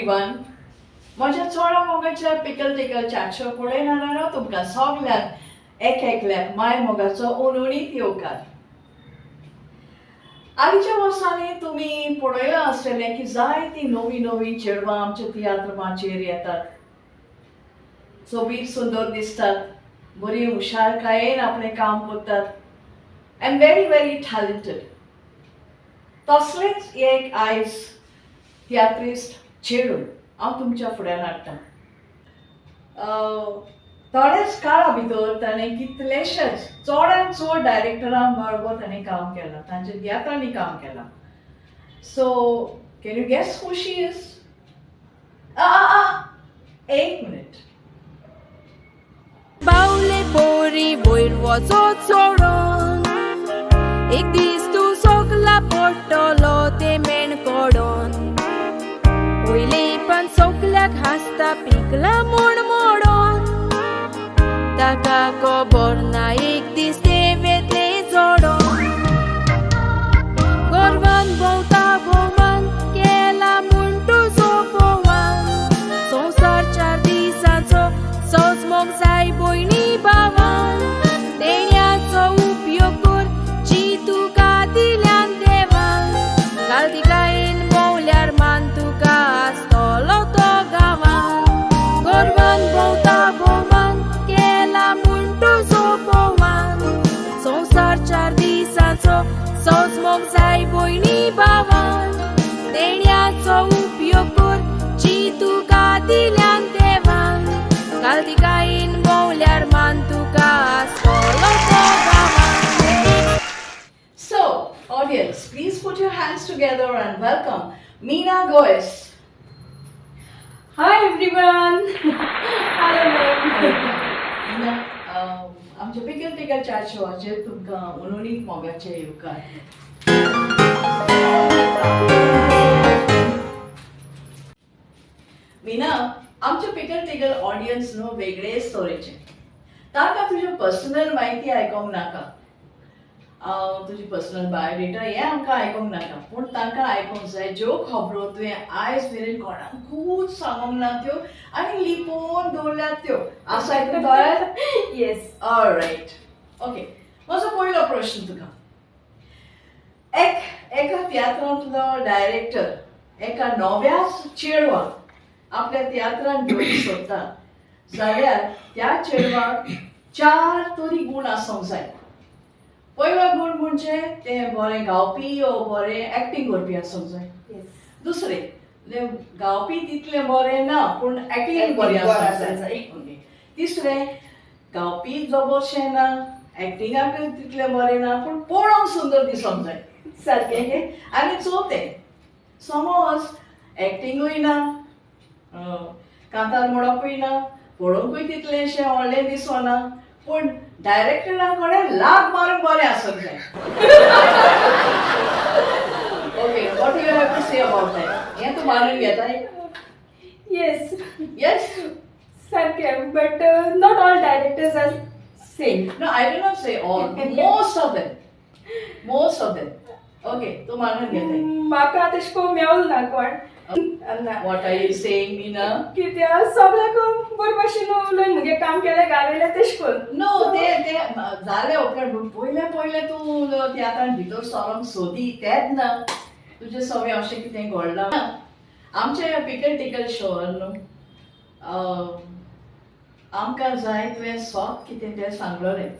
Everyone, म्हज्या चोडा मोगाच्या pickle tackle chat show पळयना तुमकां सगल्यांक एक एकल्याक माय मोगाचो उणउणीत येवकार. हालींच्या वर्सांनी तुमी पळयलां आसतलें की जायतीं नवीं नवीं चेडवां आमच्या तियात्र माचयेर येतात, सोबीत सुंदर दिसतात, बरी हुशारकायेन आपलें काम करतात एंड व्हेरी व्हेरी टॅलंटेड. तसलेंच एक आयज तियात्रिस्ट चेडूं हांव तुमच्या फुड्यान हाडटा. थोड्याच काळा भितर ताणें कितलेशेच चडान चड डायरेक्टरां बरोबर ताणें काम केलां, तांच्या तियात्रांनी काम केलां. So can you guess who she is? एक मिनिट. बावले पोरी वयर वचत सोडून एक दीस तूं सोगला पडटलो ते मेण कडोन वयले पण सोगल्याक हांसता पिकला म्हूण मोडोन ताका खबर ना एक दीस ते वेतले जोडोन गर्वान भोंवता भोवमान केला म्हूण तुजो भोवान संवसार चार दिसांचो सोजमोक जाय भयणी भावान देण्याचो उपयोग कर जी तुका दिल्यान देवान घालतिकायेन भोंवल्यार मान तुका आसतलो तो गांवान गर्वान भोंवता भोवमान केला म्हूण तुजो भोवान संवसार चार दिसांचो सोजमोक जाय भयणी भावान देण्याचो उपयोग कर जी तुका दिल्यान देवान घालतिकायेन भोंवल्यार मान तुका आसतलो तो गांवान. So, audience, please put your hands together and welcome Meena Goes. Hi everyone. Hello ma'am. Meena, आमच्या पिकल टिकल चॅट शोवाचेर तुमकां उणउणीत मोगाचे येवकार. मीना, आमच्या पिकल टिकल ऑडियन्स न्हू वेगळेच तरेचे, तांकां तुज्यो पर्सनल म्हायती आयकोंक नाका, तुजी पर्सनल बायोडेटा हें आमकां आयकोंक नाका, पूण तांकां आयकोंक जाय ज्यो खबरो तुवें आयज मेरेन कोणाकूच सांगूंक ना त्यो आनी लिपोवन दवरल्यात त्यो आसा तूं तयार? Yes. Right, okay. म्हजो पयलो प्रश्न तुका, एक एका तियात्रांतलो डायरेक्टर एका नव्याच चेडवाक आपल्या तियात्रांत घेवंक सोदता जाल्यार त्या चेडवाक चार तरी गूण आसूंक जाय. पयलो गूण म्हणजे तें बरें गावपी ओ बरें एक्टींग करपी आसूंक जाय. दुसरें, तें गावपी तितलें बरें ना पूण एक्टींग बरें आसूंक जाय. ओके. तिसरें, गावपी जबरशें ना, एक्टिंगाकूय तितलें बरें ना, पूण पळोवंक सुंदर दिसूंक जाय. सारकें. आनी चवथें, समज एक्टिंगूय ना, कांतार म्हणपूय ना, पळोवंकूय तितलेंशें व्हडलें दिसना, पूण डायरेक्टरा कडेन लाग मारूंक बरें आसूंक जाय. Okay, what you have to say about that? हें तूं मानून घेताय? Yes. Yes. सारकें. But not all directors are same. No, I do not say all. Most of them. Most of them. Okay, तूं मानून घेताय? म्हाका तशें करून मेवल ना कोण ना. What are you saying, Meena? कित्याक सगळ्याक बरे भाशेन उलोवन मुगे काम केलें घालयलें तशें करून. नो, ते ते जालें उपरांत पयलें पयलें तूं तियात्रान भितर सरोंक सोदी तेन्ना तुजें सगळें अशें कितें घडलां? आमच्या पिकल टिकल शोर न्हू आमकां जाय तुवें सोत कितें तें सांगलोलें.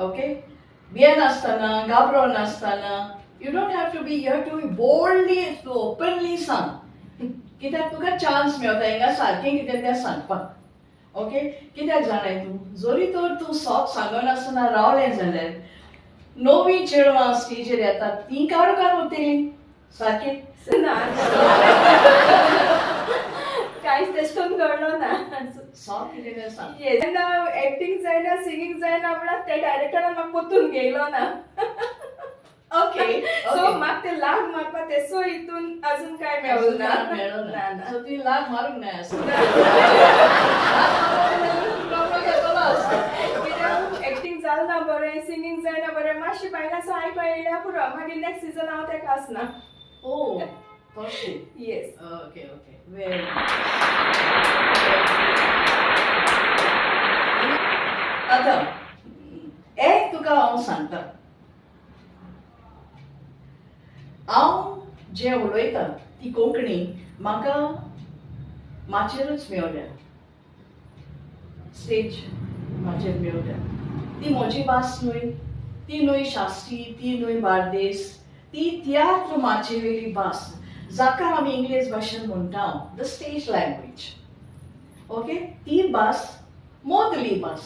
ओके, भियेनासतना, घाबरोन नासतना, you don't have to be, you have to be boldly, openly सांग, कित्याक तुका चान्स मेवता हिंगा सारकें कितें तें सांगपाक. ओके, कित्याक जाणाय तूं, जरी तर तूं सोत सांगनासतना रावलें जाल्यार नवीं चेडवां स्टेजीर येतात तीं काळोखार उरतलीं. सारकें? ना, कांयच तशें करून घडलो ना. सोत कितें तें सांग. येस, तेन्ना एक्टींग जायना, सिंगींग जायना म्हणल्यार त्या डायरेक्टरान म्हाका परतून घेयलो ना. ओके. सो म्हाका ते लाग मारपा तेसो हितून अजून काय मेळूं ना. मेळो ना. ना. सो तुवें लाग मारूंक नाय आसता. कित्याक एक्टींग जालें ना बरें, सिंगींग जायना बरें, मातशें बायलां सो आयको येयल्या पुरो, मागीर नेक्स्ट सिजन हांव तेका आसना. ओ, तशें? येस. Okay okay. Very आतां एक तुका हांव सांगता, हांव जें उलयतां ती कोंकणी म्हाका माचयेरूच मेवल्या, स्टेज माचयेर मेवल्या. ती म्हजी भास न्हय, ती न्हय शास्त्री, ती न्हय बार्देस, ती तियात्र माचयेवेली भास, जाका आमी इंग्लीश भाशेन म्हणटा the stage language. Okay, ती भास मोदली भास,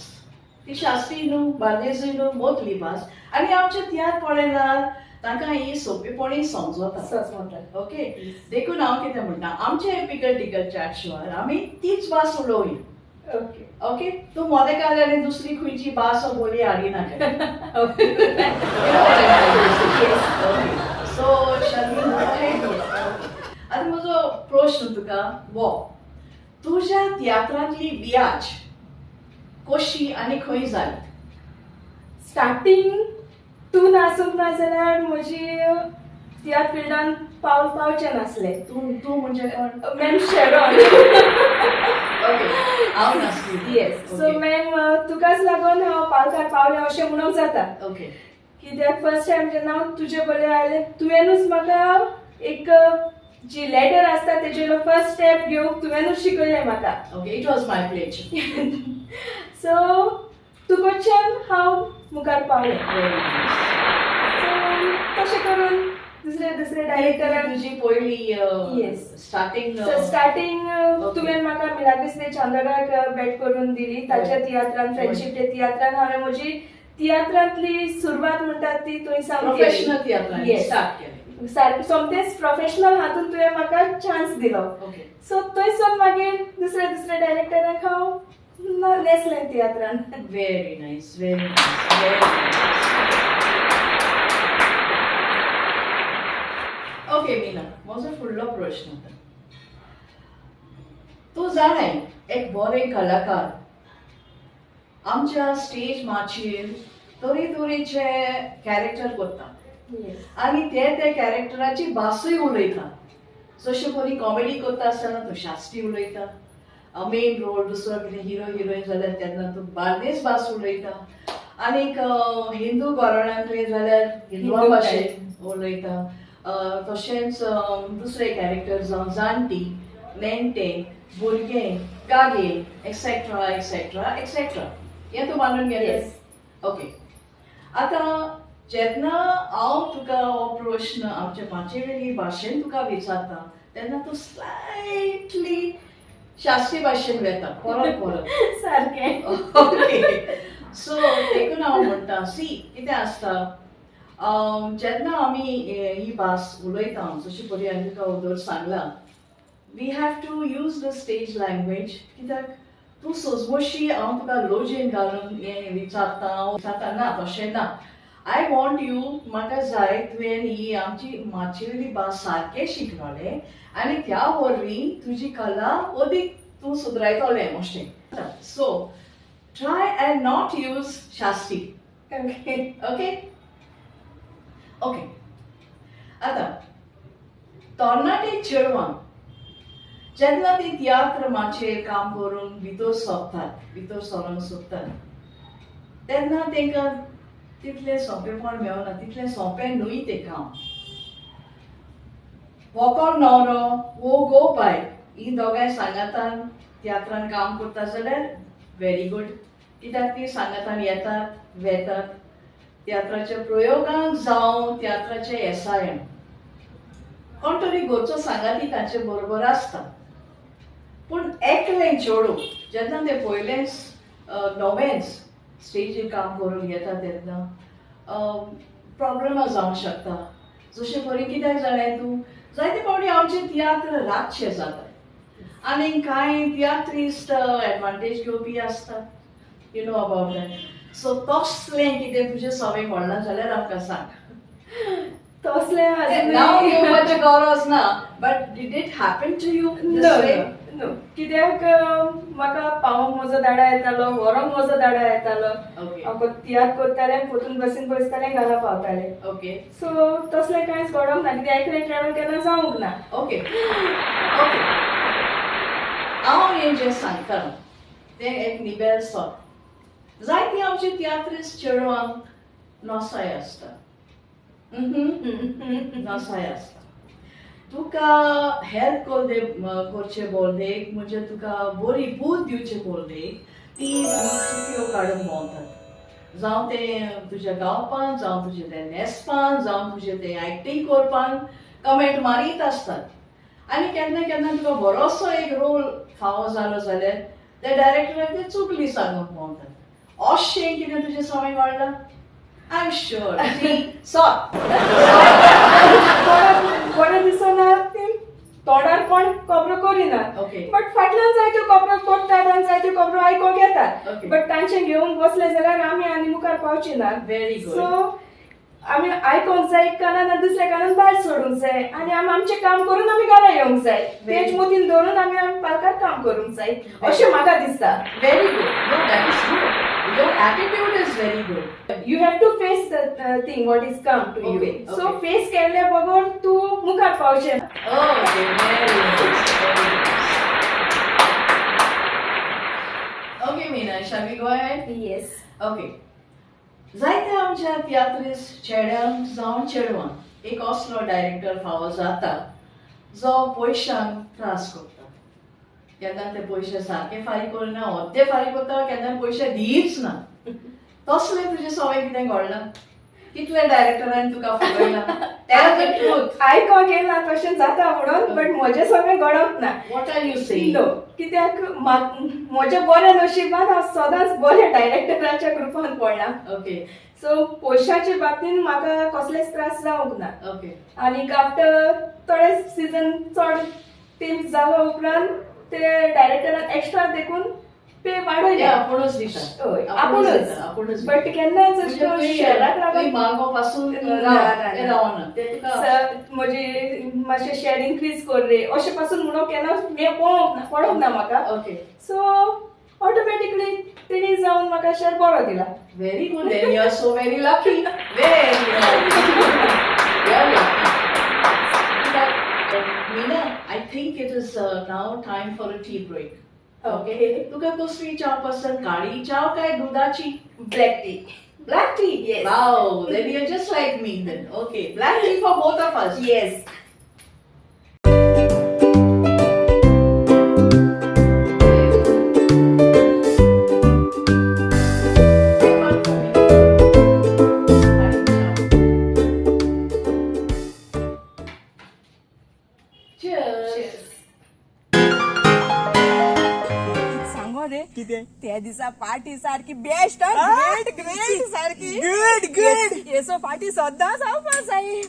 ती शास्त्री न्हू, बार्देसूय न्हू, मोदली भास. आनी आमचे तियात्र पळयल्यार तांकां ही सोंपेपणी समजता. सजमता. ओके, देखून हांव कितें म्हणटा, आमचे पिकल टिकल चॅट शोआर आमी तीच भास उलोवया. ओके. ओके, तूं मोदेकार आनी दुसरी खंयची भास वा बोली हाडिनाका. So shall we move ahead? आतां म्हजो प्रश्न तुका वो, तुज्या तियात्रांतली बियाज कशी आनी खंय जाली? स्टार्टींग तूं नासूंक ना जाल्यार म्हजी तियात्र फिल्डान पावल पावचें नासलें. तूं तूं म्हणजे कोण? मॅम शेरॉन. ओके, हांव नासली. येस, सो मॅम, तुकाच लागून हांव पालकार पावलें अशें म्हणूंक जाता. कित्याक फर्स्ट टायम जेन्ना हांव तुजे बरोबर आयलें, तुवेंनूच म्हाका एक जी लॅडर आसता तेजेलो फर्स्ट स्टेप घेवंक तुवेंनूच शिकयलें म्हाका. Okay, it was my pleasure. So तुकडच्यान हांव मुखार पावलें. Very nice. सो तशें करून दुसरे दुसरे डायरेक्टरान तुजी पयली Yes. Starting. So starting तुवें म्हाका मिलाग्रीस दे चांदोराक भेट करून दिली ताच्या तियात्रान, फ्रेंडशीप डे तियात्रान. हांवें म्हजी तियात्रांतली सुरवात म्हणटात ती थंय सावन. Professional तियात्रान Yes. Start केलें. सारकें, सोमतेंच प्रोफेशनल हातून तुवें म्हाका चान्स दिलो. सो थंयसून मागीर दुसऱ्या दुसऱ्या डायरेक्टराक हांव नेसलें तियात्रान. Very nice, very nice, very nice. Okay Meena, म्हजो फुडलो प्रश्न आतां, तूं जाणाय एक बरे कलाकार आमच्या स्टेज माचयेर तरेतरेचे कॅरेक्टर करता आनी ते त्या कॅरेक्टराची भासूय उलयता. जशें परी कॉमेडी करता आसतना तूं शास्त्री उलयता, मेन रोल दुसरो कितें हिरो हिरोईन जाल्यार तेन्ना तूं बार्देस भास उलयता, आनीक हिंदू घराण्यांतले जाल्यार हिंदुआ हिंदू भाशेन उलयता. तशेंच दुसरे कॅरेक्टर जावं जाणटी, नेणटे, भुरगे, गागे, एक्सेट्रा एक्सेट्रा एक्सेट्रा, हें तूं मानून घेता? Yes. Okay, आतां जेन्ना हांव तुका हो प्रश्न आमचे माचयेवेली भाशेन तुका विचारता तेन्ना तूं स्लायटली शास्त्रीय भाशेन वेता परत परत. सारकें. ओके, सो देखून हांव म्हणटा, सी कितें आसता, जेन्ना आमी ही भास उलयता, जशी पळय हांवें तुका अगोदर सांगलां, we have to use the stage language. कित्याक तूं सोजमोशी हांव तुका लोजेन घालून हें विचारता हांव विचारता ना, तशें ना. I want you, म्हाका जाय तुवें ही आमची माचयेवेली भास सारकें शिकलोलें आनी त्या वरवीं तुजी कला अदीक तूं सुदरायतलें अशें. So try and not use Shastri. Okay. Okay okay, आतां तरणाटे चेडवां जेन्ना ती तियात्र माचयेर काम करून भितर सोदतात, भितर सरोंक सोदतात, तेन्ना तांकां तितलें सोंपेपण मेळना, तितलें सोंपें न्हय तें काम. व्हंकल न्हवरो वो घोव बायल ही दोगांय सांगातान तियात्रान काम करता जाल्यार व्हेरी गूड, कित्याक ती सांगातान येतात वेतात, तियात्राच्या प्रयोगान जावं तियात्राच्या येसायन कोण तरी घरचो सांगाती तांचे बरोबर आसता. पूण एकलें चेडूं जेन्ना तें पयलेंच नवेंच स्टेजीर काम करून येता तेन्ना प्रॉब्लमां जावंक शकता. जशें परी कित्याक जालें तूं, जायते फावटी आमचे तियात्र रातचे जाता आनी कांय तियात्रिस्ट एडवांटेज घेवपी आसता, you know about that. So तसलें कितें तुजें सवंय घडलां जाल्यार आमकां सांग. तसलें अजून नांव घेवपाचें गरज ना, but did it happen to you? No, no, कित्याक म्हाका पावोवंक म्हजो दाडा येतालो, व्हरोंक म्हजो दाडा येतालो. हांव तियात्र करतालें, परतून बसीन बसतालें, घरा पावतालें. सो तसलें कांयच घडोंक ना, कित्याक एकलें ट्रॅवल केन्ना जावंक ना. Okay okay. हांव हें जें सांगता तें एक निबेल सत. जायती आमची तियात्रीस चेडवांक नोसाय आसता, नोसाय आसता. तुका हेल्प कोल करचे बोलदेक, म्हणजे तुका बरी बूद दिवचे बोलदेक ती चुकयो काडून भोंवतात. जावं तें तुज्या गावपान, जावं तुजें तें न्हेसपान, जावं तुजें तें एक्टींग करपान कमेंट मारीत आसतात. आनी केन्ना केन्ना तुका बरोसो एक रोल फावो जालो जाल्यार त्या डायरेक्टराक ते चुकली सांगूंक भोंवतात. अशें कितें तुजें सवंय वाडलां? I am sure सत बरें दिसना ती तोंडार कोण खबरो करिना, बट फाटल्यान जायत्यो खबरो करतात आनी जायत्यो खबरो आयकोंक येतात. बट तांचें घेवन बसले जाल्यार आमी आनी मुखार पावची ना. Very good. सो आमी आयकोंक जाय एक कानान आनी दुसऱ्या कानान भायर सोडूंक जाय आनी आमी आमचें काम करून आमी घरा येवंक जाय. तेच मतीन दवरून आमी आमी पालकार काम करूंक जाय अशें म्हाका दिसता. Very good. No, that is good. Your attitude is very good. You have to face the thing what is come to you. So face केल्ल्या बगर तूं मुखार पावचें. Okay, very nice, very nice. Okay Meena, shall we go ahead? Yes. Okay. जायत्या आमच्या तियात्रीस चेड्यांक जावं चेडवांक एक असलो डायरेक्टर फावो जाता जो पयशांक त्रास करता. केन्ना ते पयशे सारके फारीक करना, अर्दे फारीक करता, केन्ना पयशे दिच ना. तसलें तुजें सवंय कितें घडलां? कितले डायरेक्टरान तुका फगयलां? Tell the truth. आयकोंक येयला तशें जाता म्हणून, बट म्हजें सगळें घडप ना. What are you saying? No, कित्याक म्हज्या बऱ्या नशिबान हांव सदांच बऱ्या डायरेक्टराच्या ग्रुपान पडलां. ओके. सो पयशाचे बाबतीन म्हाका कसलेच त्रास जावंक ना. ओके. आनी आफ्टर थोडे सिजन चड तेंप जालो उपरांत ते डायरेक्टरान एक्स्ट्रा देखून पे वाडयले. आपुणूच दिता. हय, आपुणूच. बट केन्नाच शॅराक लागून मागो पासून रावना. म्हजी मातशें शॅर इन्क्रीज कर रे अशें पासून म्हणून केन्ना पळोवंक ना, पडोंक ना म्हाका. ओके. सो ऑटोमॅटिकली तेणी जावन म्हाका शॅर बरो दिला. Very good. Then you are so very lucky. Very lucky. Meena, I think it is now time for a tea break. Okay. तुका कसली च्या पसंत, काळी च्या काय दुधाची? Black tea. Black tea? Yes. Wow, then you're just like me then. Okay, black tea for both of us. Yes. त्या दिसा पार्टी सारकी बेस्ट, ग्रेट ग्रेट सारकी गुड गुड. येसो पार्टी सदांच जावपा जाय.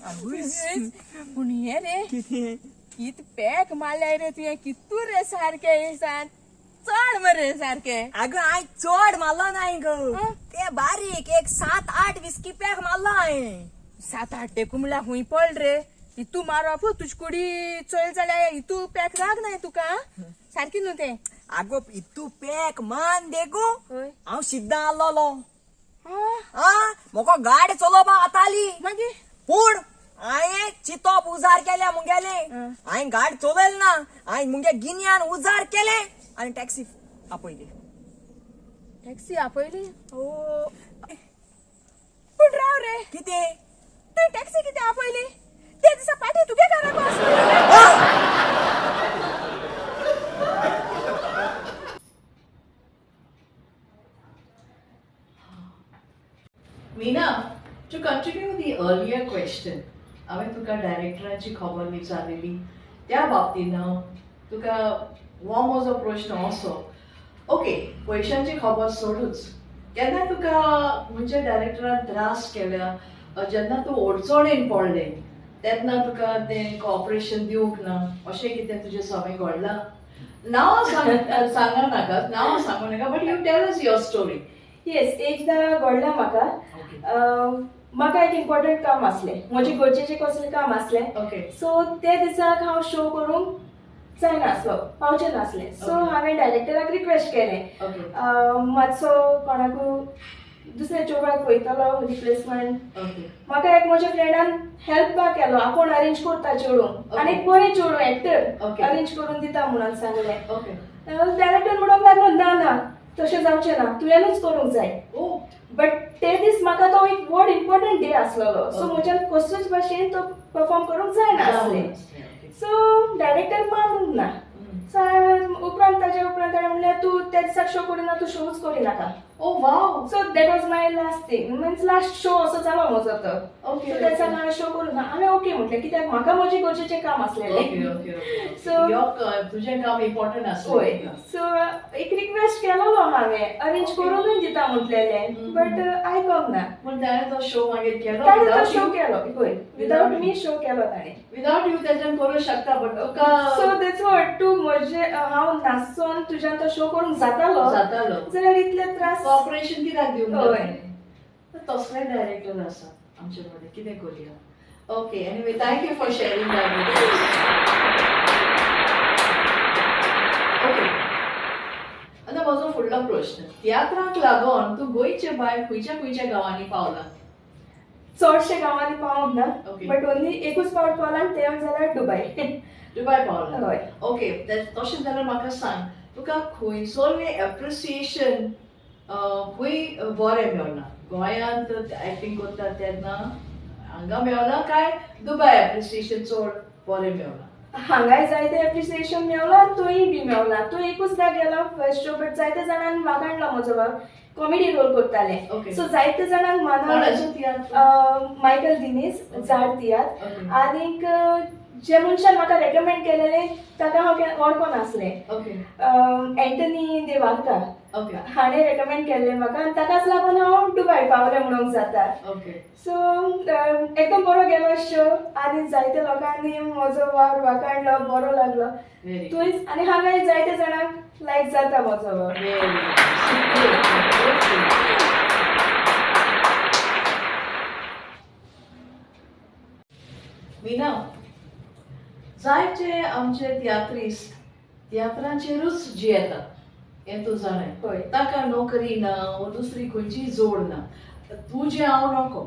पूण हे रे कित पॅक मारल्याय रे तुवें, कितू रे सारके चड मरे सारके. अगं हांवें चड मारलो ना गो, ते बारीक एक 7-8 विस्की पॅक मारलो हांवें. 7-8 देखून म्हणल्यार हुंय पड रे, इतू मारप तुज कुडी चोयल जाल्यार इतू पॅक राग नाय तुका सारकी न्हू तें. आगो इतू पॅक मान देखू हांव सिद्धा आल्लोलो. म्हाका गाडी चलोवपाक आताली मागीर, पूण हांवें चितप उजार केल्या मुगेले. हांवें गाडी चलयली ना, हांवें मुगे गिन्यान उजार केलें आनी टॅक्सी आपयली. टॅक्सी आपयली? ओ पूण राव रे, कितें तुवें टॅक्सी कितें आपयली? ते दिसा पाटी तुगे घराक आसली. Meena, to continue the earlier question, हांवें तुका डायरेक्टराची खबर विचारलेली त्या बाबतीन तुका हो म्हजो प्रश्न असो. ओके, पयशांची खबर सोडूच, केन्ना तुका म्हणजे डायरेक्टरान त्रास केल्या, जेन्ना तूं अडचणेन पडलें तेन्ना तुका तें कॉपरेशन दिवंक ना, अशें कितें तुजें सवंय घडलां? नांव सांगा नाका, नांव सांगू नाका, but you tell us your story. Yes, एकदां घडलां म्हाका. म्हाका एक इम्पॉर्टंट काम आसलें, म्हजें गरजेचें कसलें काम आसलें. सो ते दिसाक हांव शो करूंक जायनासलो, पावचें नासलें. सो हांवें डायरेक्टराक रिक्वेस्ट केलें, मातसो कोणाकू दुसऱ्या चेडवाक पळयतलो रिप्लेसमेंट. म्हाका एक म्हज्या फ्रेंडान हेल्प केलो, आपूण अरेंज करता चेडूं आनी एक बरें चेडूं एक्टर अरेंज करून दिता म्हणून सांगलें. डायरेक्टर म्हणूंक लागलो ना ना तशें जावचें ना, तुवेंनूच करूंक जाय. ओ बट ते दीस म्हाका तो एक व्हड इम्पॉर्टंट डे आसलेलो, सो म्हज्यान कसलेच भाशेन तो परफॉर्म करूंक जायना आसलें. सो डायरेक्टर मानूंक ना. सो उपरांत ताज्या उपरांत ताणें म्हणलें तूं त्या दिसाक शो करिना, तूं शोच करिनाका. Oh wow. So that was my last thing, means last show असो जालो म्हजो तो. ओके. सो त्या दिसा हांवें शो करूंक ना, हांवें ओके म्हटलें कित्याक म्हाका म्हजें गरजेचें काम आसलेलें. ओके ओके सो तुजें काम इम्पॉर्टंट आसलें. हय. सो एक रिक्वेस्ट केलोलो हांवें, अरेंज करूनूय दिता म्हटलेलें, बट आयकोंक ना. पूण ताणें तो शो मागीर केलो. ताणें तो शो केलो, हय, विदावट मी शो केलो ताणें. विदावट you तेज्यान करूं शकता, बट तुका सो that's what तूं म्हजे हांव नाचोन तुज्यान तो शो करूंक जातालो जातालो जाल्यार इतले त्रास कॉपरेशन कित्याक दिवंक हय. तसले डायरेक्टर आसा आमचे मदें, कितें करुया. Okay, anyway thank you for sharing that. Okay, आतां म्हजो फुडलो प्रश्न, तियात्राक लागून तूं गोंयचे भायर खंयच्या खंयच्या गांवांनी पावला? चडशे गांवांनी पावोंक ना, बट ओन्ली एकूच फावट पावला आनी तें जाल्यार दुबय. दुबय पावला. हय. ओके, तशें जाल्यार म्हाका सांग, तुका खंयसरलें एप्रिसिएशन खंय बरें मेवना? गोंयांत एक्टींग करता तेन्ना हांगा मेवना काय दुबय एप्रिसिएशन चड बरें मेवना? हांगाय जायते एप्रिसिएशन मेवला आनी थंय बी मेवला. थंय एकूचदा गेलो फर्स्ट शो, बट जायते जाणांनी वागाणलो म्हजो वावर, कॉमेडी रोल करताले. सो जायते जाणांक कोणाचो तियात्र? मायकल दिनीस, झाड तियात्र. आनीक जे मनशान म्हाका रेकमेंड केलेलें ताका हांव वळखोन आसलें, एंटनी देवारका हाणें रेकमेंड केल्लें म्हाका आनी ताकाच लागून हांव दुबय पावलें म्हणूंक जाता. सो एकदम बरो गेलो शो आनी जायते लोकांनी म्हजो वावर वाखाणलो, बरो लागलो थंयच. आनी हांगाय जायते जाणांक लायक जाता म्हजो वावर. मीना, जायते आमचे तियात्रिस्त तियात्राचेरूच जियेतात हें तूं जाणा. हय. ताका नोकरी ना वो दुसरी खंयची जोड ना. तुजें हांव नको,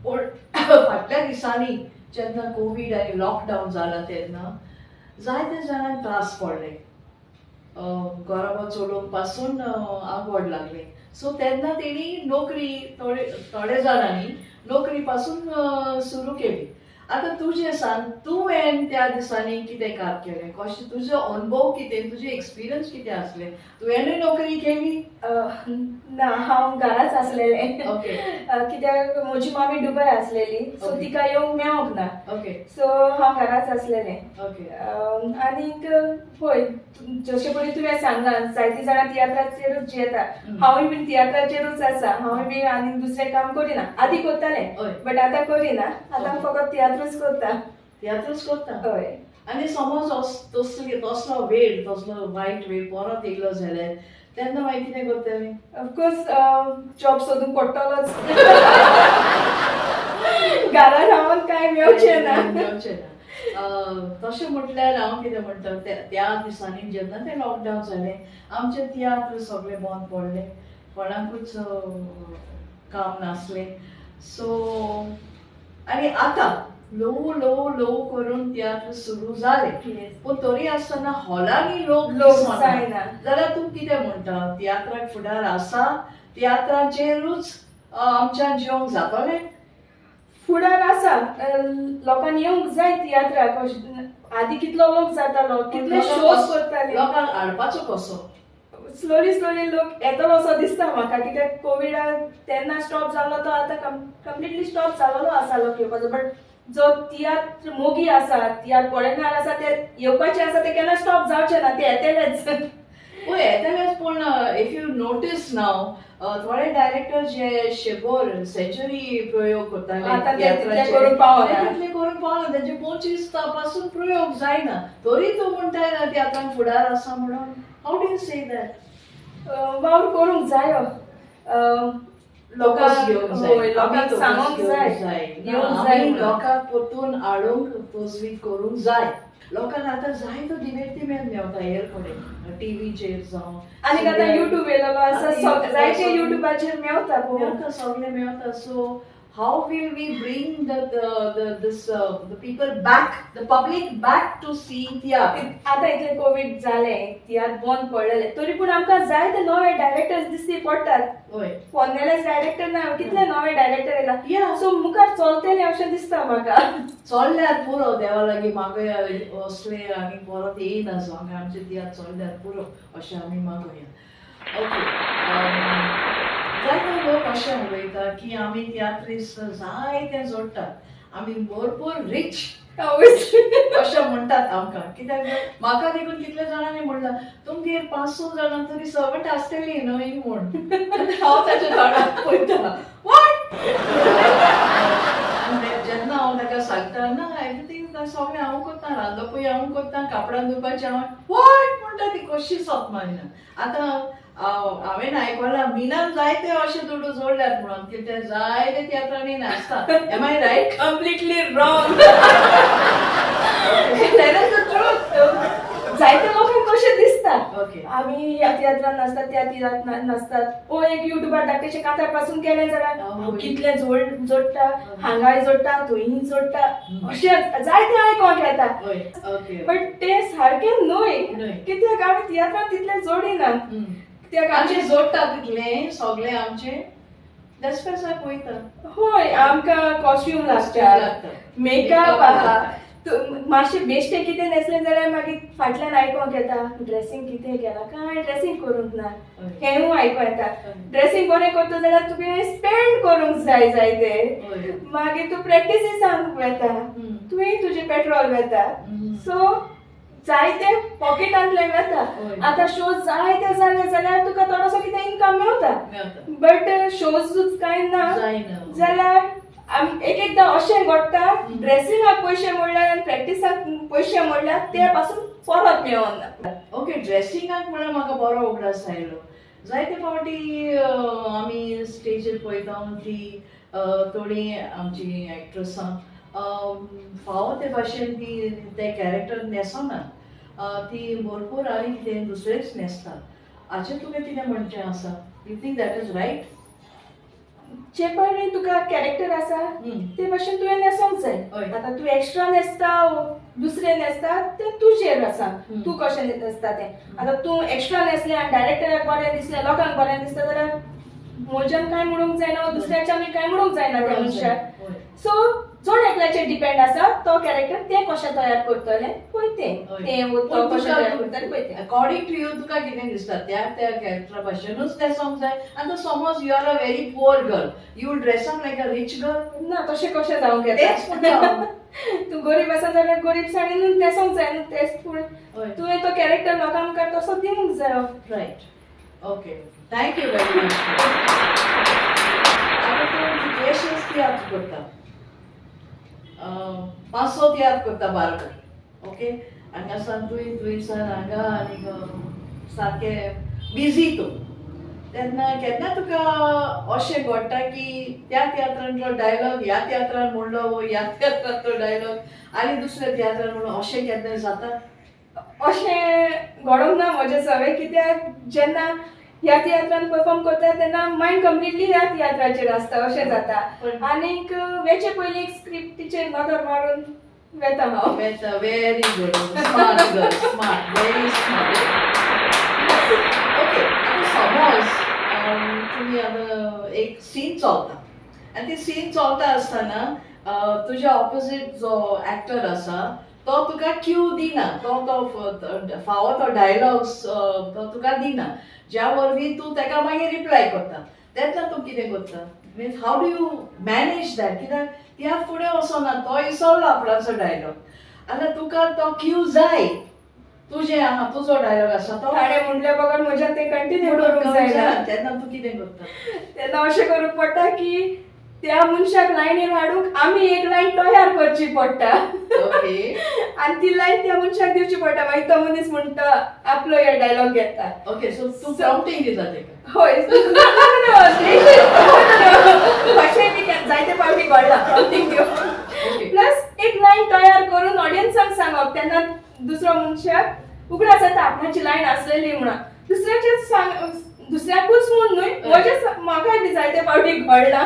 पूण फाटल्या दिसांनी जेन्ना कोवीड आनी लॉकडावन जाला तेन्ना जायते जाणांक त्रास पडले, घराबो चलोवंक पासून आवड लागली. सो तेन्ना तेणी नोकरी थोडे थोडे जाणांनी नोकरी पासून सुरू केली. आतां तुजें सांग, तुवें त्या दिसांनी कितें काम केलें, कशें तुजो अनुभव कितें, तुजें एक्सपिरियन्स कितें आसलें? तुवेंनूय नोकरी केली? ना, हांव घराच आसलेलें. ओके. कित्याक म्हजी मामी दुबय आसलेली, सो तिका येवंक मेवोंक ना. ओके. सो हांव घराच आसलेलें. ओके. आनीक पळय, जशें पळय तुवें सांगलां जायतीं जाणां तियात्राचेरूच जियेता, हांवूय बीन तियात्राचेरूच आसा. हांवूय बी आनीक दुसरें काम करिना, आदीं करतालें बट आतां करिना, आतां फकत तियात्रूच करता. तियात्रूच करता. हय. आनी समज तसलो तसलो वेळ, तसलो वायट वेळ परत येयलो जाल्यार तेन्ना मागीर कितें करतलें? ऑफकोर्स जॉब सोदूंक पडटलोच, घरान रावन कांय मेवचें ना. मेवचें ना. तशें म्हटल्यार हांव कितें म्हणटा, त्या दिसांनी जेन्ना तें लॉकडावन जालें आमचे तियात्र सगळे बंद पडले, कोणाकूच काम नासलें. सो आनी आतां ल्हवू ल्हवू ल्हवू करून तियात्र सुरू जाले, पूण तरी आसतना हॉलांनी लोक जायना. जाल्यार तूं कितें म्हणटा, तियात्राक फुडार आसा? तियात्राचेरूच आमच्यान जिवंक जातलें? फुडार आसा, लोकांनी येवंक जाय तियात्राक. आदी कितलो लोक जातालो, कितले शोज करताले, लोकांक हाडपाचो कसो? स्लोली स्लोली लोक येतलो असो दिसता म्हाका, कित्याक कोविडा तेन्ना स्टॉप जाल्लो तो आतां कंप्लिटली स्टॉप जाल्लो आसा लोक येवपाचो. बट जो तियात्र मोगी आसा, तियात्र पळयणार आसा, ते येवपाचे आसा, ते केन्ना स्टॉप जावचे ना, ते येतलेच. हय येतलेच. पूण if you notice नाव, थोडे डायरेक्टर जे शेगोर सेंचुरी प्रयोग करताले तितले करूंक पावना, तितले करूंक पावना, तेंचे 25 पासून प्रयोग जायना, तरी तूं म्हणटाय ना तियात्रान फुडार आसा म्हणून. How do you say that? वावर करूंक जायो, लोकांक घेवंक जाय, लोकांक सांगोंक जाय, लोकांक परतून हाडूंक तजवीज करूंक जाय. लोकांक आतां जायतो दिवेर्तिमेंत मेवता हेर कडेन, टिवीचेर जावं, आनी आतां युट्यूब येयलेलो आसा, जायते युट्यूबाचेर मेवता, मेवता, सगळें मेवता. So How will we bring the this the people back, the public back to seeing tiatr? आतां इतलें कोवीड जालें, तियात्र बंद पडलेले, तरी पूण आमकां जायते नवे डायरेक्टर्स दिसती पडटात. हय. पोन्नेलेच डायरेक्टर ना, कितले नवे डायरेक्टर येयला. Yeah. सो मुखार चलतलें अशें दिसता म्हाका. चोल्ल्यार पुरो, देवा लागीं मागोया, असले आनी परत येयना जावंक, आमचे तियात्र चोल्ल्यार पुरो अशें आमी मागोया. ओके, जायते लोक अशें उलयता की आमी तियात्रीस्त जायते जोडटात, आमी भरपूर रीच अशें म्हणटात आमकां. कित्याक म्हाका देखून कितल्या जाणांनी म्हणलां, तुमगेर पांच स जाणां तरी सर्वंट आसतली न्हय म्हूण. हांव ताच्या तोंडाक पळयता, what? जेन्ना हांव ताका सांगता ना, एवरीथींग सगळें हांव करता, रांदपूय हांव करता, कापडां धुवपाचें हांव, what म्हणटा, ती कशी सोप मारिना. आतां हांवें आयकलां मिनान जायते अशे दुडू जोडल्यात म्हणून की ते जायते तियात्रांनी नाचता. Am I right? Completely wrong. Tell us the truth. जायते लोकांक कशें दिसता, आमी ह्या तियात्रान नाचतात, त्या तियात्रान नाचतात. ओ एक युट्यूबार धाकटेशे कांतार पासून केलें जाल्यार हांव कितलें जोडटा, हांगाय जोडटा, थंय जोडटा, अशें जायते आयकोंक येता. बट तें सारकें न्हय, कित्याक आमी तियात्रान तितलें जोडिना. कित्याक आमचें जोडटा तितलें सगळें आमचें दसपेसाक वयता. हय, आमकां कॉस्ट्यूम लागता, मेकअप आहा, मातशें बेश्टें कितें न्हेसलें जाल्यार मागीर फाटल्यान आयकोंक येता ड्रेसींग कितें केलां, कांय ड्रेसींग करूंक ना, हेंवूय आयकोंक येता. ड्रेसींग बरें करता जाल्यार तुवें स्पेंड करूंक जाय जायते, मागीर तूं प्रॅक्टिसीसांक वेता, तुवें तुजें पेट्रोल वेता, सो जायते पॉकेटांतल्यान वेता. आतां शोज जायते जाले जाल्यार तुका थोडोसो कितें इनकम मेवता, बट शोजूच कांय ना जाल्यार एक एकदां अशें घडटा, ड्रेसिंगाक पयशे मोडल्यार आनी प्रॅक्टिसाक पयशे मोडल्यार ते पासून परत मेळना. ओके, ड्रेसिंगाक म्हळ्यार म्हाका बरो उगडास आयलो. जायते फावटी आमी स्टेजीर पळयता ती थोडीं आमची एक्ट्रसां फावो ते भाशेन ती ते कॅरेक्टर न्हेसना, ती भरपूर आनी कितें दुसरेंच न्हेसता. हाचेर तुवें कितें म्हणचें आसा? You think that is right? जे पळय तुका कॅरेक्टर आसा ते भाशेन तुवें न्हेसोंक जाय. आतां तूं एक्स्ट्रा न्हेसता दुसरें न्हेसता तें तुजेर आसा, तूं कशें न्हेसता तें. आतां तूं एक्स्ट्रा न्हेसलें आनी डायरेक्टराक बरें दिसलें, लोकांक बरें दिसता जाल्यार म्हज्यान कांय म्हणूंक जायना, दुसऱ्याच्यान कांय म्हणूंक जायना त्या मनशाक. सो जण एकल्याचेर डिपेंड आसा तो कॅरेक्टर तें कशें तयार करतलें पळय, तें तें कशें तयार करतलें पळय तें. अकॉर्डिंग टू you तुका कितें दिसता त्या त्या कॅरेक्टरा भाशेनूच न्हेसोंक जाय? आतां समज you are a very poor girl, you dress up like a rich girl? ना, तशें कशें जावंक येता? तूं गरीब आसा जाल्यार गरीब साडीनूच न्हेसोंक जाय न्हू तेंच, पूण तुवें तो कॅरेक्टर लोकां मुखार तसो दिवंक जायो. Right, okay, thank you very much. आतां तूं कितलेशेच तियात्र करता, पांच स तियात्र करता बाराबर. ओके, हांगासान तुवें थंयसान हांगा, आनी सारकें बिजी तूं. तेन्ना केन्ना तुका अशें घडटा की त्या तियात्रांतलो डायलॉग ह्या तियात्रान म्हणलो, वो ह्या तियात्रांतलो डायलॉग आनी दुसऱ्या तियात्रान म्हणलो, अशें केन्ना जाता? अशें घडोंक ना म्हजें सवें, कित्याक जेन्ना ह्या तियात्रान परफॉर्म करता तेन्ना मायंड कंप्लिटली ह्या तियात्राचेर आसता अशें जाता. आनीक वेचे पयलीं एक स्क्रिप्टीचेर नदर मारून वेता हांव. Very good, smart girl, smart, very smart. Okay, आतां समज तुमी आतां एक सीन चलता आनी ती सीन चलता आसतना तुज्या ऑपोजीट जो एक्टर आसा तो तुका क्यू दिना, तो तो फावो तो डायलॉग्स तो तुका दिना, ज्या वरवीं तूं ताका मागीर रिप्लाय करता, तेन्ना तूं कितें करता? Means how do you manage that? कित्याक त्या फुडें वचना, तो इसवलो आपणाचो डायलॉग, आतां तुका तो क्यू जाय, तुजें आहा तुजो डायलॉग आसा तो ताणें म्हणल्या बगर म्हज्यान तें कंटिन्यू करूंक जायना. तेन्ना तूं कितें करता? तेन्ना अशें करूंक पडटा की त्या मनशाक लायनीर हाडूंक आमी एक लायन तयार करची पडटा. ओके. आनी ती लायन त्या मनशाक दिवची पडटा, मागीर तो मनीस म्हणटा आपलो हे डायलॉग घेता. ओके, सो तूं प्रॉम्प्टिंग दिता तेका? हय, अशें बी जायते फावटी घडलां प्रॉम्प्टिंग दिवप, प्लस एक लायन तयार करून ऑडियन्सांक सांगप, तेन्ना दुसरो मनशाक उगडास जाता आपणाची लायन आसलेली म्हणून. दुसऱ्याचेच सांग, दुसऱ्याकूच म्हूण न्हय, म्हजे म्हाका आमकांय बी जायते फावटी घडला.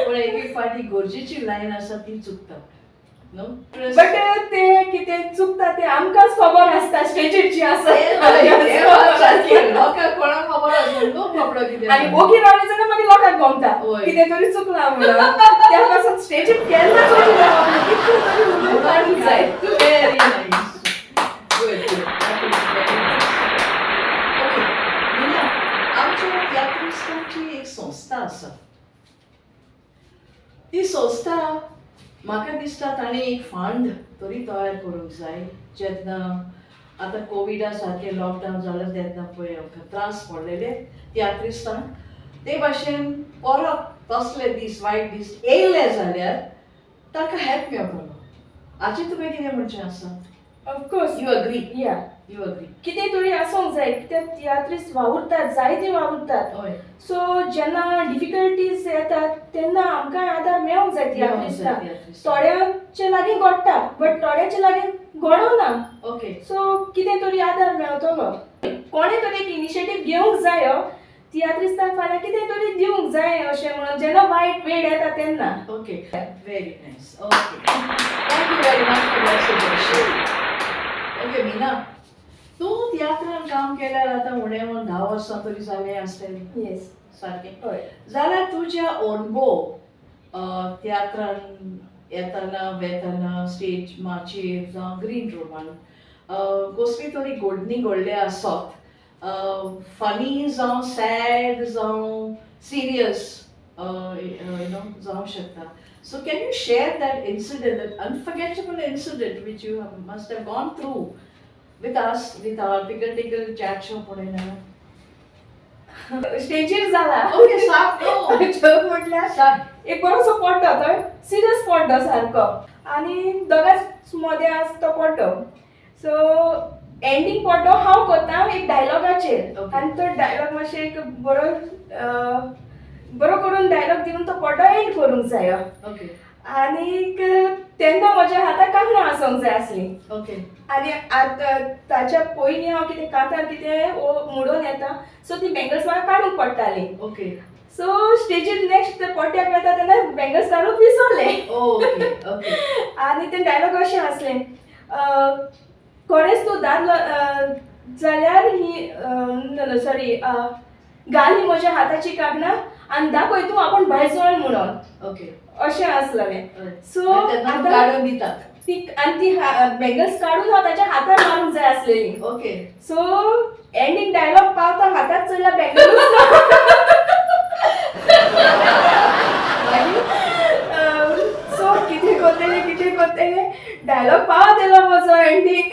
पूण एक एक फावटी गरजेची लायन आसा ती चुकता, न्हू? बट ते कितें चुकता ते आमकांच खबर आसता, स्टेजीर जी आसा. लोकांक कोणाक खबर आसना, लोक बाबडो कितें. आनी ओगी रावले जाल्यार मागीर लोकांक गमता कितें तरी चुकलां म्हणून. त्या पासून स्टेजीर केन्नाच ओगी रावप ना, कितलें तरी उलोवन काडूंक जाय. Very nice. Good, good. That is very nice. Okay, Meena, आमच्या तियात्रिस्तांची एक संस्था आसा. ती संस्था म्हाका दिसता ताणें एक फंड तरी तयार करूंक जाय. जेन्ना आतां कोविडा सारकें लॉकडावन जालें तेन्ना पळय आमकां त्रास पडलेले तियात्रिस्तांक, ते भाशेन परत तसले दीस, वायट दीस येयले जाल्यार ताका हेल्प मेळटलो. हाचेर तुवें कितें म्हणचें आसा? Of course. You agree? या. You agree? कितें तरी आसूंक जाय, कित्याक तियात्रिस्ट वावुरतात, जायते वावुरतात. सो जेन्ना डिफिकल्टीज येतात तेन्ना आमकांय आदार मेळोंक जाय तियात्रिस्तांक. थोड्यांचे लागीं घडटा, बट थोड्यांचे लागीं घडना. सो कितें तरी आदार मेळटलो, कोणें तरी एक इनिशिएटीव घेवंक जाय, तियात्रिस्तांक फाल्यां कितें तरी दिवंक जाय अशें म्हणून, जेन्ना वायट वेळ येता तेन्ना. Okay, very nice. Okay, thank you very much for that suggestion. Okay Meena, तूं तियात्रान काम केल्यार आतां उणें म्हणून 10 वर्सां तरी जालें आसतलें. येस. सारकें? हय. जाल्यार तुज्या अणभव तियात्रान येतना वेतना, स्टेज माचयेर जावं ग्रीन रुमान, कसली तरी घडणी घडल्या आसत, फनी जावं, सॅड जावं, सिरियस you know जावं शकता. So can you share that incident, that unforgettable incident which you must have gone through with us, with our Pickle Tickle chat show पळयना? स्टेजीर जाला. ओके, सांग न्हू. जोक म्हटल्यार सांग. एक बरोसो पड्डो, तो सिरियस पड्डो सारको, आनी दोगांच मदें आसा तो पड्डो. सो एंडींग पड्डो हांव करता एक डायलॉगाचेर. आनी तो डायलॉग मातशें एक बरो बरो करून डायलॉग दिवन तो पड्डो एंड करूंक जायो. आनीक तेन्ना म्हज्या हाताक कांकणां आसूंक जाय आसलीं. आनी आतां ताच्या पयलीं हांव कितें कांतार कितें मोडून येता, सो ती बँगल्स म्हाका काडूंक पडटाली. सो स्टेजीर नेक्स्ट पड्ड्याक वेता तेन्ना बँगल्स घालूंक विसरलें. ओके ओके आनी ते डायलॉग अशें आसलें, खरेंच तूं दादलो जाल्यार ही, सॉरी, घाल ही म्हज्या हाताची कांकणां आनी दाखय तूं आपूण बायजण म्हणून. अशें आसलेलें. सो आतां काडून दितात ती, आनी ती बँगल्स काडून हांव ताच्या हातार मारूंक जाय आसलेली. सो एंडींग डायलॉग पावता हातात चडल्या बँगल्स. सो कितें करतलें, कितें करतलें, डायलॉग पावत येयलो म्हजो एंडींग.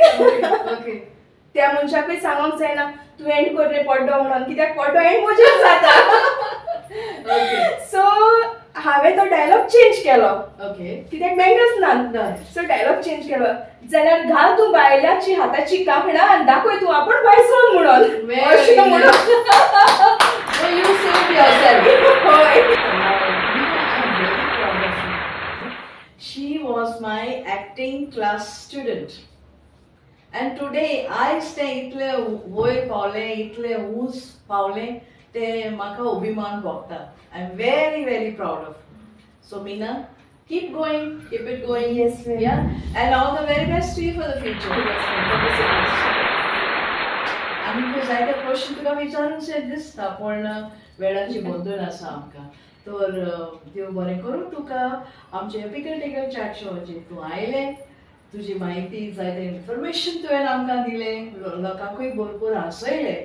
त्या मनशाकूय सांगोंक जायना तूं एंड कर रे पड्डो म्हणून, कित्याक पड्डो एंड म्हजेर जाता. सो हांवें तो डायलॉग चेंज केलो, कित्याक बँगल्स ना. सो डायलॉग चेंज केलो जाल्यार घाल तूं बायलाची हाताची कांकणां आनी दाखय तूं आपूण बायसोन म्हणून, अशें म्हणून. So you saved yourself. हय. I'm very proud of you. She was my acting class student. And today आयज तें इतलें वयर पावलें, इतलें ऊंच पावलें, तें म्हाका अभिमान भोगता. I am very very proud of. So Meena, keep going, keep it going. Yes, ma'am. Yeah, and all the very best to you for the future. Yes, ma'am. Thank you so much. आनी जायते question तुका विचारून दिसता, पूण वेळाची बंधन आसा आमकां. तर देव बरें करूं तुका. आमचे पिकल टिकल चॅट शोचेर तूं आयलें, तुजी म्हायती, जायते इन्फॉर्मेशन तुवें आमकां दिलें, लोकांकूय भरपूर हांसयलें,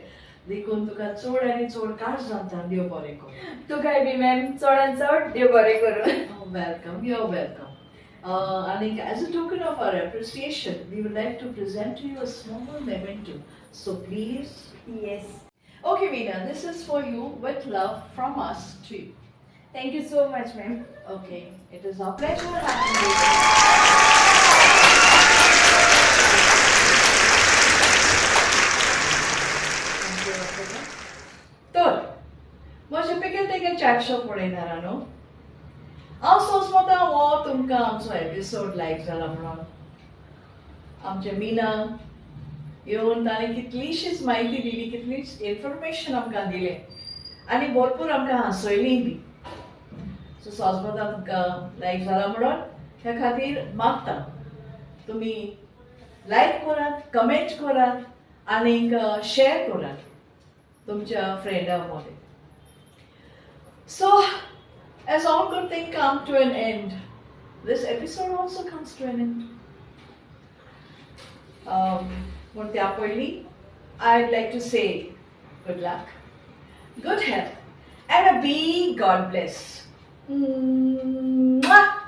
देखून तुका चड आनी चड काळजांतल्यान देव बरें करूं. तुकाय बी मॅम, चड आनी चड देव बरें करूं. Welcome, you are welcome. And as a token of our appreciation, we would like to present to you a small memento. So please. Yes. Okay, Meena, this is for you with love from us to you. Thank you so much, ma'am. Okay, it is our pleasure having you. Thank you, Africa. तर म्हजें pickle tackle chat show पळयणार न्हू, हांव सोंसमता हो तुमकां आमचो episode लायक जाला म्हणून. आमचें मीना येवन ताणें कितलीशीच म्हायती दिली, कितलीच इन्फॉर्मेशन आमकां दिलें. आनी भरपूर आमकां हांसयलीं बी. सो सोजमता तुमकां लायक जाला म्हणून ह्या खातीर मागता तुमी लायक करात, कमेंट करात आनीक शेअर करात तुमच्या फ्रेंडा मदें. So as all good thing come to an end, this episode also comes to an end. पूण त्या पयलीं I'd like to say good luck, good health, and a big God bless. Mwah!